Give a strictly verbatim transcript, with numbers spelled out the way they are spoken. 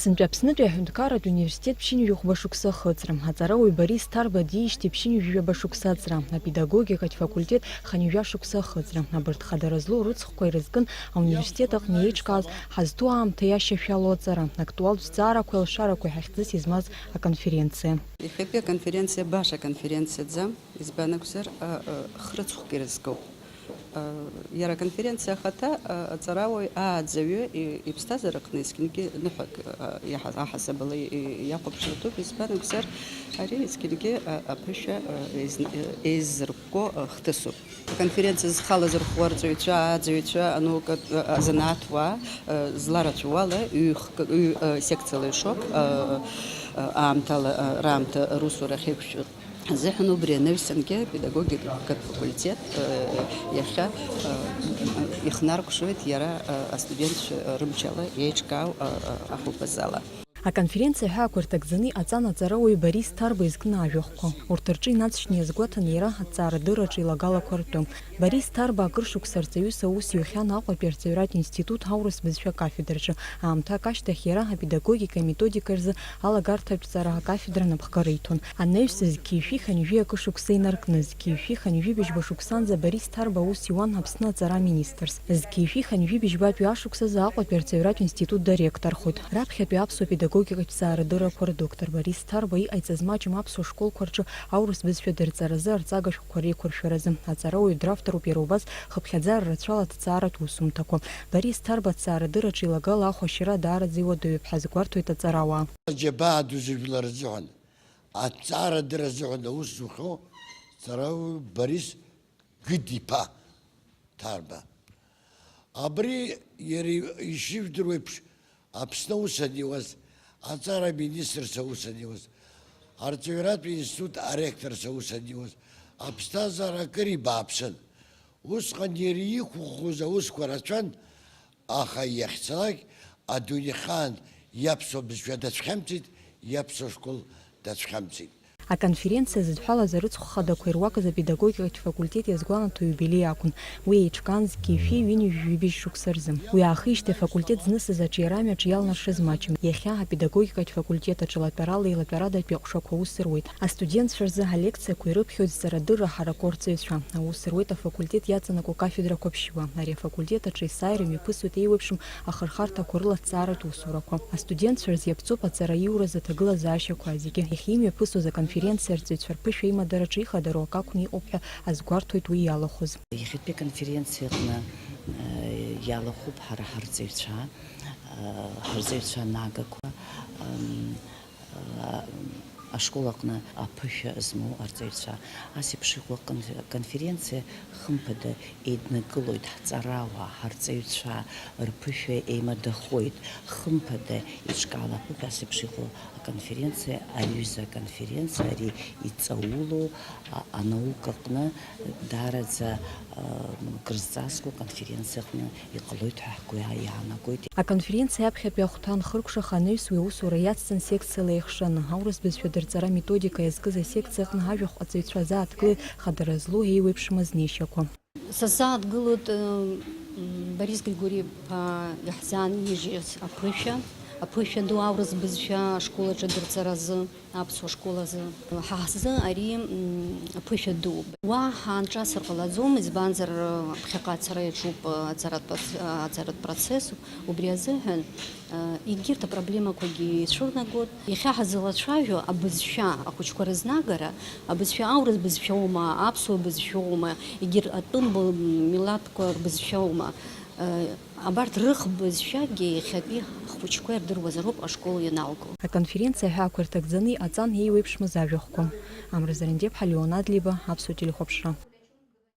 Сынтәа Аԥснытәи аҳәынҭқарратә университет ԥшьынҩажәи хәба шықәса ахыҵра, аҵарауаҩ Борис Ҭарба диижьҭеи ԥшьынҩажәи ҩаба шықәса аҵра, апедагогикатә факультет хынҩажәа шықәса ахыҵра, абарҭ хадара злоу рыцхәқәа ирызкын ауниверситет аҟны еиҿкааз ҳазҭоу аамҭа иашьашәалоу аҵара, актуалтә зҵаарақәеи алшарақәеи ҳахьӡыс измаз аконференциа. Иахьатәи аконференциа баша конференциаӡам, избан акәзар, а, а, хрыцхәк ирызкуп. Иара аконференциа ахаҭа аҵарауаҩ ааӡаҩы иԥсҭазаараҟны есқьынгьы ныҳәак аҳасабала иахәаԥшратәуп, избан акәзар, ари есқьынгьы аԥышәа еизыркәкәо хҭысуп. Аконференциа зхалаз рхәы арҵаҩцәа, ааӡаҩцәа, анаукатә азанааҭ уаа зларацәоу ала ҩ-хк-, ҩ-, секциала ишоуп, аамҭала, раамҭа русура ахьеиқәшәо азыҳәан убри анаҩсангьы апедагогикатә факультет, э, иахьа, э, ихнаркәшоит иара, э, астудентцәа рымчала иеиҿкаау, э, э, ахәылԥазала. Аконференциа аҳәаақәа рҭагӡаны иҟаҵан аҵарауаҩ Борис Ҭарба изкны ажәахәқәа. Урҭ рҿы инаҵшьны иазгәаҭан иара аҭҵаарадырраҿы илагалақәа ртәы. Борис Ҭарба акыр шықәса арҵаҩыс аус иухьан Аҟәатәи арҵаҩратә институт аурыс бызшәа акафедраҿы. Аамҭак ашьҭахь иара апедагогика аметодика рзы алагарҭатә ҵара акафедра анапхгара иҭон. Анаҩс зқьи жәшәи хынҩажәи акы шықәса инаркны, зқьи жәшәи хынҩажәи быжьба шықәсанӡа Борис Ҭарба аус иуан Аԥсны аҵара аминистрс. Зқьи жәшәи хынҩажәи быжьбатәи ашықәсазы Аҟәатәи арҵаҩратә институт директорхоит. Раԥхьатәи аԥсуа педагогикатә ҵаарадыррақәа рдоктор Борис Ҭарба иҟаиҵаз маҷым аԥсуа школқәа рҿы аурыс бызшәа дырҵаразы арҵага шәҟәқәа реиқәыршәаразы. Аҵарауаҩ дравтор ауп иара убас хыԥхьаӡара рацәала аҭҵааратә усумҭақәа. Борис Ҭарба аҭҵаарадырраҿы илагала ахәашьара даараӡа иуадаҩуп ҳәа азгәарҭоит аҵарауаа. Аџьабаа ду зыжәлар рзыҳәан, аҭҵаарадырра азыҳәан аус зухьоу аҵарауаҩ Борис Гыд-иԥа Ҭарба. Абри иара ишыжәдыруа еиԥш, Аԥсны аус аниуаз, аҵара аминистрс аус аниуаз, арҵаҩратә институт аректорс аус аниуаз, аԥсҭазаара акыр ибааԥсын. Усҟан иара иқәыӷәӷәоз аусқәа рацәан, аха иахьцалак адунеихаан иаԥсуа бызшәа дацәхьамҵит, иаԥсуа школ дацәхьамҵит. Аконференциа зыдҳәалаз арыцхә хадақәа ируакыз апедагогикатә факультет иазгәанаҭо аиубилеи акәын. Уи еиҿкаан зқьи жәшәи ҩынҩажәи жәибжь шықәса рзы. Уи аахижьҭеи афакультет знысыз аҿиара амҩаҿ иалнаршаз маҷым. Иахьа апедагогикатә факультет аҿы латәарала еилатәарадатәи аҟәшақәа аус руеит. Астудентцәа рзы алекциақәа ирыԥхьоит зҵарадырра ҳараку арҵаҩцәа. Аус руеит афакультет иаҵанакуа кафедрақәа ԥшьҩы. Ари афакультет аҿы есааира имҩаԥысуеит еиуеиԥшым ахырхарҭақәа рыла аҭҵааратә усурақәа. Астудентцәа рзы иаԥҵоуп аҵара иураз аҭагылазаашьақәа зегьы. Иахьа имҩаԥысуаз аконференциа арҵаҩцәа рԥышәа имадараҿы ихадароу акы акәны иҟоуп ҳәа азгәарҭоит уи иалахәыз. Иахьатәи аконференциа аҟны, э, иалахәуп ҳара ҳарҵаҩцәа, э, ҳарҵаҩцәа анагақәа, м, ашкол аҟны аԥышәа змоу арҵаҩцәа. Ас еиԥш иҟоу аконф-, аконференциа хымԥада еиднакылоит ҳҵарауаа, ҳарҵаҩцәа рԥышәа еимадахоит. Хымԥада еиҿкаалахоит ас еиԥш иҟоу аконференциа, аҩыза аконференциа, ари иҵаулоу, а-, анаука аҟны даараӡа, а, крызҵазкуа аконференциа аҟны иҟалоит ҳәа ҳгәы иаанагоит. Аконференциа аԥхьатәи ахәҭа анхыркәшаха анаҩс уи аусура иацҵан секциала еихшаны. Аурыс бызшәа дырҵара методика иазкыз асекциа аҟны ажәахә аҵаҩцәа азааҭгылеит хадара злоу еиуеиԥшым азнеишьақәа. Сазааҭгылоит, м, Борис Григори-иԥа иаҳзаанижьыз аԥышәа, аԥышәа ду аурыс бызшәа ашкол аҿы дырҵаразы. Аԥсуа школ азы. Ҳа ҳзы ари, м, ԥышәа дууп. Уа ҳаанҿасыр ҟалаӡом, избанзар, ԥхьаҟа ацара иаҿуп, аҵаратә проц-, аҵаратә процесс, убри азыҳәан, егьырҭ апроблемақәагьы ицәырнагоит. Иахьа ҳзылацәажәо абызшәа, ахәыҷқәа рызнагара, абызшәа аурыс бызшәоума, аԥсуа бызшәоума, егьырҭ атәым б-, милаҭқәа рбызшәоума? Абарҭ рыхбызшәагьы иахьатәи ҳхәыҷқәа ирдыруазароуп ашкол ианалго. Аконференциа аҳәаақәа ирҭагӡаны иҟаҵан еиуеиԥшмыз ажәахәқәа. Амра Зарандиаԥҳа, Леон Адлеиба, Аԥсуа телехәаԥшра.